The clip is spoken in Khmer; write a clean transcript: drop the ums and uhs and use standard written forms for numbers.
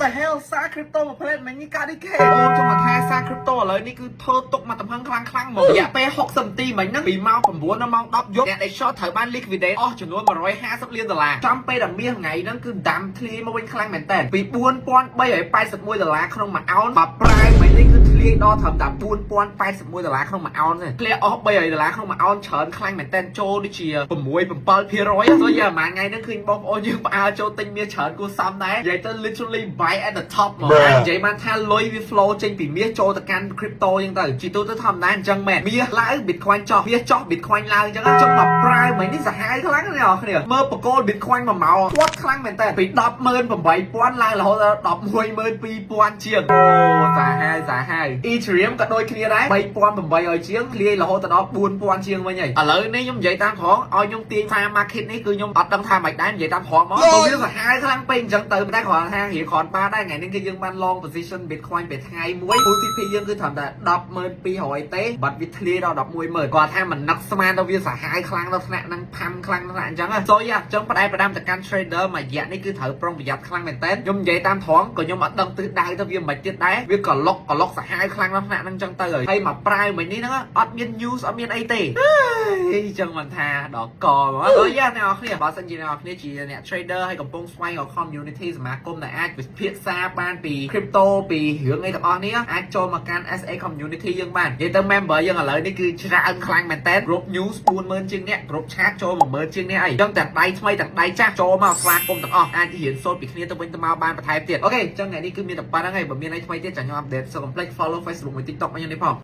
the hell សារ crypto មួយផ្លែតមិញនេះកើតអីគេអូចុះមកថាសារ crypto ឥឡូវនេះគឺធ្វើទុកមកទំហឹងខ្លាំងខ្លាំងមករយៈពេល60នាទីមិញហ្នឹងពីម៉ោង9ដល់ម៉ោង10យប់អ្នកដែល short ត្រូវបាន liquidate អស់ចំនួន150លានដុល្លារចំពេលដែលមាសថ្ងៃហ្នឹងគឺដាំធ្លាយមកវិញខ្លាំងមែនតើពី4381ដុល្លារក្នុងមួយអោនបើប្រាយមិញនេះគឺធ្លាយដល់ត្រឹមតែ4081ដុល្លារក្នុងមួយអោនទេធ្លាក់អស់300ដុល្លារក្នុងមួយអោនច្រើនខ្លាំងមែនតើចូលដូចជា6 7%ទៅយ៉ាប្រហែលថ្ងៃហ្នឹងឃើញបងប្អូនយើងផ្អើលចូលទិញមាសច្រើនគួរសមដែរនិយាយទៅ literally buy at the top មកនិយាយបានថាលុយវា flow ចេញពីមាសចូលទៅកាន់ crypto អញ្ចឹងទៅជីទូទៅធម្មតាអញ្ចឹងមែនមាសឡើង Bitcoin ចុះមាសចុះ Bitcoin ឡើងអញ្ចឹងចុងមកប្រាវមិញនេះសាហាវខ្លាំងណាស់អ្នកនរមើលបកគោល Bitcoin មួយម៉ោងគាត់ខ្លាំងមែនតើពី108,000ឡើងរហូតដល់112,000ជាងអូសាហាវសាហាវ Ethereum ក៏ដូចគ្នាដែរ3800ជាងធ្លាយរហូតដល់4000ជាងវិញហើយឥឡូវនេះខ្ញុំនិយាយតាមត្រង់ឲ្យខ្ញុំទាញសារ market នេះគឺខ្ញុំអត់ដឹងថាមិនដែរនិយាយតាមត្រង់មកព្រោះវាសាហាវខ្លាំងពេកអញ្ចឹងទៅតែគ្រាន់ថារៀងគ្រាន់បានដែរថ្ងៃនេះគឺយើងបាន long position Bitcoin ពេលថ្ងៃមួយ full TP យើងគឺត្រឹមតែ10,200ទេបាត់វាធ្លាយដល់110,000គាត់ថាមិននឹកស្មានដល់វាសាហាវខ្លាំងដល់ថ្នាក់ហ្នឹងផាំខ្លាំងដល់ថ្នាក់អញ្ចឹង so yeah អញ្ចឹងផ្ដែផ្ដាំទៅកាន់ trader មួយរយៈនេះគឺត្រូវប្រុងប្រយ័ត្នខ្លាំងមែនតើខ្ញុំនិយាយតាមត្រង់ក៏ខ្ញុំអត់ដឹងទិសដៅទៅវាមិនទៀតដែរវាក៏លុកក៏លុកសាហាវខ្លាំងដល់ថ្នាក់ហ្នឹងអញ្ចឹងទៅហើយមកប្រាវមិញនេះហ្នឹងអត់មាន news អត់មានអីទេអីចឹងមិនថាដល់កហ្មង so yeah អ្នកនរគ្នាបើសិនជាអ្នកនរគ្នាជាអ្នក trader ហើយកំពុងស្វែងរក community សមាគមដែលអាចពិភាក្សាបានពី crypto ពីរឿងអីទាំងអស់នេះអាចចូលមកកាន់ SA community យើងបាននិយាយទៅ member យើងឥឡូវនេះគឺច្រើនខ្លាំងមែនតើ group news 40000ជាងអ្នក group chat ចូល10000ជាងអ្នកអីចឹងទាំងដៃថ្មីទាំងដៃចាស់ចូលមកស្វាគមន៍ទាំងអស់អាចរៀនសូត្រពីគ្នាទៅវិញទៅមកបានបន្ថែមទៀត OK ចឹងថ្ងៃនេះគឺមានតែប៉ុណ្្នឹងហើយបើមានអីថ្មីទៀតចាំខ្ញុំ update so កុំភ្លេច follow Facebook មួយ TikTok មកខ្ញុំនេះផង។